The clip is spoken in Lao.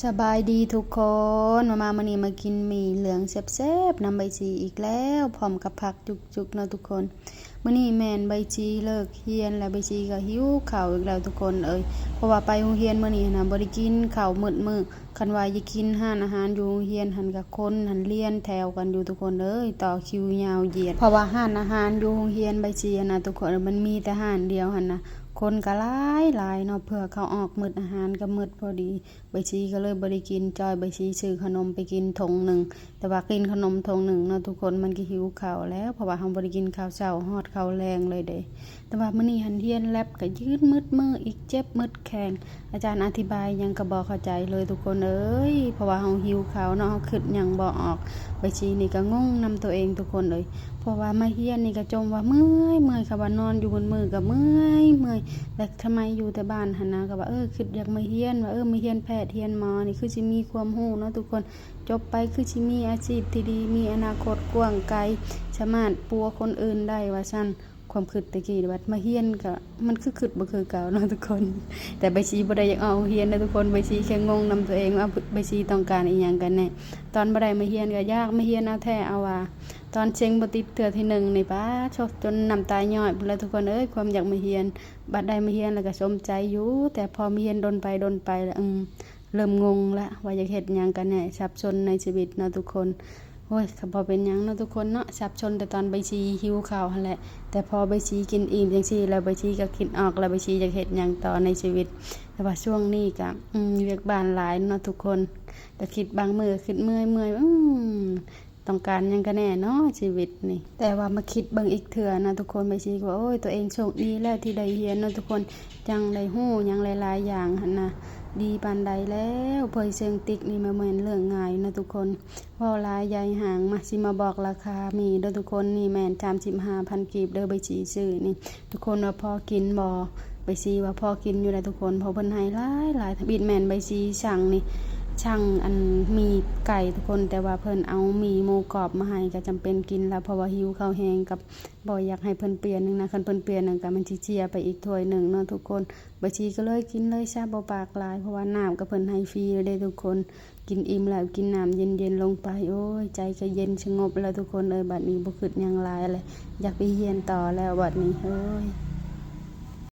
ສະບາຍດີທຸກຄົນ ມາ ມາມື້ນີ້ມາກິນໝີ່ເຫຼືອງແຊບໆນຳໃບຊີອີກແລ້ວ ພ້ອມກັບຜັກຈຸກໆເນາະທຸກຄົນ. ມື້ນີ້ແມ່ນໃບຊີເລີກຮຽນແລ້ວ ໃບຊີກໍຫິວເຂົ້າອີກແລ້ວທຸກຄົນເອີຍ ເພາະວ່າໄປໂຮງຮຽນມື້ນີ້ຫັ້ນນະ ບໍ່ໄດ້ກິນເຂົ້າໝົດມື້. ຄັນວ່າຢາກກິນຮ້ານອາຫານຢູ່ໂຮງຮຽນຫັ້ນ ກໍຄົນຫັ້ນລຽນແຖວກັນຢູ່ທຸກຄົນເອີຍ ຕໍ່ຄິວຍາວຢຽດ ເພາະວ່າຮ້ານອາຫານຢູ່ໂຮງຮຽນໃບຊີຫັ້ນນະທຸກຄົນ ມັນມີແຕ່ຮ້ານດຽວຫັ້ນນະ ຄົນກໍຫຼາຍໆເນາະ ເພື່ອເຂົ້າອອກໝົດ ອາຫານກໍໝົດພໍດີ. ໃບຊີກໍເລີຍບໍ່ໄດ້ກິນ ຈ່ອຍໃບຊີຊື້ຂະໜົມໄປກິນຖົງໜຶ່ງ ແຕ່ວ່າກິນຂະໜົມຖົງໜຶ່ງເນາະທຸກຄົນ ມັນກໍຫິວເຂົ້າແລ້ວ ເພາະວ່າເຮົາບໍ່ໄດ້ກິນເຂົ້າເຊົ້າຮອດເຂົ້າແລງເລີຍເດ້. ແຕ່ວ່າມື້ນີ້ຫັ້ນຮຽນແລັບກໍຢືນໝົດມື້ອີກ ເຈັບໝົດແຂ້ງ ອາຈານອະທິບາຍຫຍັງກໍບໍ່ເຂົ້າໃຈເລີຍທຸກຄົນເອີຍ ເພາະວ່າເຮົາຫິວເຂົ້າເນາະ ເຮົາຄິດຫຍັງບໍ່ອອກ. ໃບຊີນີ້ກໍງົງນຳຕົວເອງທຸກຄົນເອີຍ ເພາະວ່າມາຮຽນນີ້ກໍຈົ່ມວ່າເມື່ອຍໆ ຄຳວ່ານອນຢູ່ໝົດມື້ກໍເມື່ອຍໆ ແລ້ວທຳໄມຢູ່ແຕ່ບ້ານຫັ້ນນະ ກໍວ່າ ເອີ ຄິດຢາກມາຮຽນ ວ່າ ເອີ ມາຮຽນແພດຮຽນໝໍນີ້ຄືຊິມີຄວາມຮູ້ເນາະທຸກຄົນ ຈົບໄປຄືຊິມີອາຊີບທີ່ດີ ມີອະນາຄົດກວ້າງໄກ ສາມາດປົວຄົນອື່ນໄດ້ວ່າຊັ້ນ. ຄວາມຄິດແຕ່ກີ້ ບັດມາຮຽນກໍມັນຄືຄິດບໍ່ຄືເກົ່າເນາະທຸກຄົນ. ແຕ່ໃບຊີບໍ່ໄດ້ຢາກອອກໂຮງຮຽນເນາະທຸກຄົນ ໃບຊີແຄ່ງົງນຳຕົວເອງວ່າໃບຊີຕ້ອງການອີ່ຫຍັງກັນແນ່. ຕອນບໍ່ໄດ້ມາຮຽນກໍຢາກມາຮຽນເອົາແທ້ເອົາວ່າ ຕອນເສັງບໍ່ຕິດເທື່ອທີໜຶ່ງນີ້ ປາໂທ້ ຈົນນ້ຳຕາຍ້ອຍພຸ້ນແຫຼະທຸກຄົນເອີຍ ຄວາມຢາກມາຮຽນ. ບັດໄດ້ມາຮຽນແລ້ວກໍສົມໃຈຢູ່ ແຕ່ພໍມາຮຽນດົນໄປດົນໄປແລ້ວ ອືມ ເລີ່ມງົງລະວ່າຢາກເຮັດຫຍັງກັນແນ່ ສັບສົນໃນຊີວິດເນາະທຸກຄົນ. ໂອ້ຍ ກໍບໍ່ເປັນຫຍັງເນາະທຸກຄົນເນາະ ສັບສົນແຕ່ຕອນໃບຊີຫິວເຂົ້າຫັ້ນແຫຼະ ແຕ່ພໍໃບຊີກິນອີ່ມຈັ່ງຊີ້ແລ້ວ ໃບຊີກໍຄິດອອກແລ້ວ ໃບຊີຢາກເຮັດຫຍັງຕໍ່ໃນຊີວິດ. ແຕ່ວ່າຊ່ວງນີ້ກໍ ອືມ ວຽກບ້ານຫຼາຍເນາະທຸກຄົນ ກໍຄິດບາງມື້ກໍຄິດເມື່ອຍໆ ອືມ ຕ້ອງການຫຍັງກັນແນ່ເນາະຊີວິດນີ້. ແຕ່ວ່າມາຄິດເບິ່ງອີກເທື່ອນະທຸກຄົນ ໃບຊີກໍວ່າ ໂອ້ຍ ຕົວເອງໂຊກດີແລ້ວທີ່ໄດ້ຮຽນເນາະທຸກຄົນ ຈັ່ງໄດ້ຮູ້ຫຍັງຫຼາຍໆຢ່າງຫັ້ນນະ ດີປານໃດແລ້ວ. ເຜີຍເຊິ່ງຕິກນີ້ບໍ່ແມ່ນເລື່ອງງ່າຍເນາະທຸກຄົນ ເວົ້າຫຼາຍຢາຍຫ່າງ. ມາ ຊິມາບອກລາຄາໝີ່ເດີທຸກຄົນ ນີ້ແມ່ນສາມສິບຫ້າພັນກີບເດີ ໃບຊີຊື້ນີ້. ທຸກຄົນວ່າພໍກິນບໍ່? ໃບຊີວ່າພໍກິນຢູ່ແຫຼະທຸກຄົນ ເພາະເພິ່ນໃຫ້ຫຼາຍໆ ທຳອິດແມ່ນໃບຊີສັ່ງນີ້ ສັ່ງອັນໝີ່ໄກ່ທຸກຄົນ ແຕ່ວ່າເພິ່ນເອົາໝີ່ໝູກອບມາໃຫ້ ກໍຈຳເປັນກິນລະ ເພາະວ່າຫິວເຂົ້າແຮງ ກັບບໍ່ຢາກໃຫ້ເພິ່ນປ່ຽນຫັ້ນນະ ຄັນເພິ່ນປ່ຽນນັ້ນກໍມັນຊິເສຍໄປອີກຖ້ວຍໜຶ່ງເນາະທຸກຄົນ. ໃບຊີກໍເລີຍກິນເລີຍຊະ ບໍ່ປາກຫຼາຍ ເພາະວ່ານ້ຳກໍເພິ່ນໃຫ້ຟຣີເດ້ທຸກຄົນ. ກິນອີ່ມແລ້ວກິນນ້ຳເຢັນໆລົງໄປ ໂອ້ຍ ໃຈກໍເຢັນສະຫງົບແລ້ວທຸກຄົນເອີຍ. ບັດນີ້ບໍ່ຄິດຫຍັງຫຼາຍແລ້ວ ຢາກໄປຮຽນຕໍ່ແລ້ວບັດນີ້ ໂອ້ຍ.